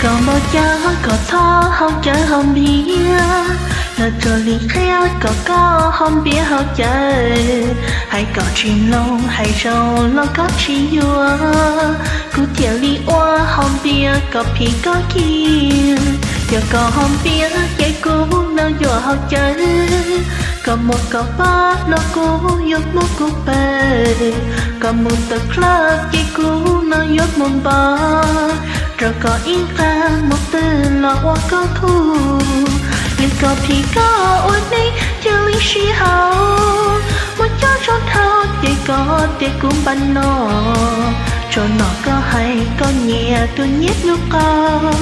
Cov npau cawv kom txhob haus cawv haus npias, lawv tsuas li qhia kom koj haus npias haus cawv. Hais kom tsis mloog, hais zoo los koj tsis yuav, kuv thiaj li ua haus npias kom phim koj kiag. Yog koj haus npias ces kuv no yuav haus cawv. Koj muaj koj pab los kuv yuav muaj kuv pawg, koj mus tawm club ces kuv no yuav mus npog, rau koj ib nqag mus twg los ua koj khub. Li koj phim koj ua neej thiaj li sib haum, muaj coob zoo dhau ces koj tias kuv npam no. Tsuas nom koj hais koj nyiam tus nyiam hnub qau,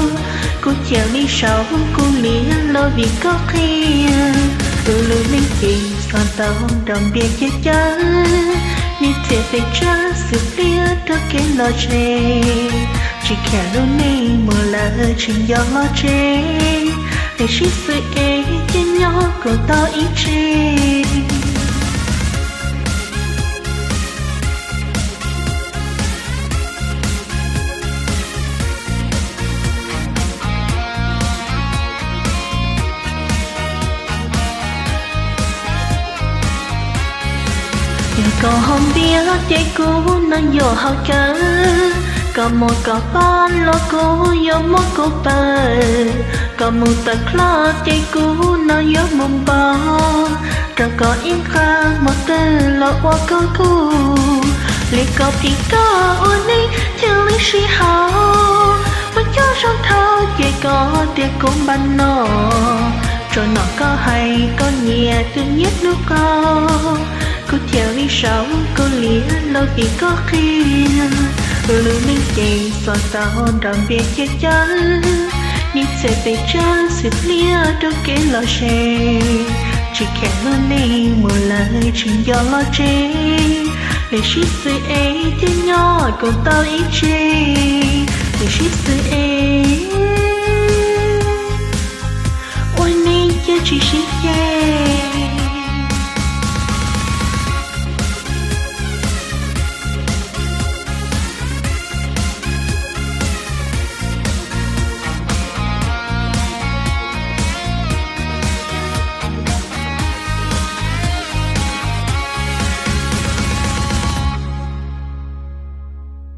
kuv cia li saum kuv liam los vim koj qhia. Wb lub neej ces xov tau nrog npias ceg cawv, niam txiv pes tsawg xwb pliag rau kev lom zem. Tsis kheev lub neej mus lawm tsis nco los tsev, es sib xws es cia nyob kuv tau ib tse. Yog koj haus npias ces kuv no yuav haus cawv, koj muaj koj pab los kuv yuav muaj kuv pawg, koj mus tawm club ces kuv no yuav mus npog, rau koj ib nqag mus twg los ua koj khub. Li koj phim koj ua neej thiaj li sib haum, muaj coob zoo dhau ces koj tias kuv npam no. Tsuas nom koj hais koj nyiam tus nyiam hnub qau, kuv cia li saum kuv liam los vim koj qhia. Wb lub neej ces xov tau nrog npias ceg cawv, niam txiv pes tsawg xwb pliag rau kev lom zem. Tsis kheev lub neej mus lawm tsis nco los tsev, es sib xws es cia nyob kuv tau ib tse. Es sib xws es ua neej cia tsis sib ceg.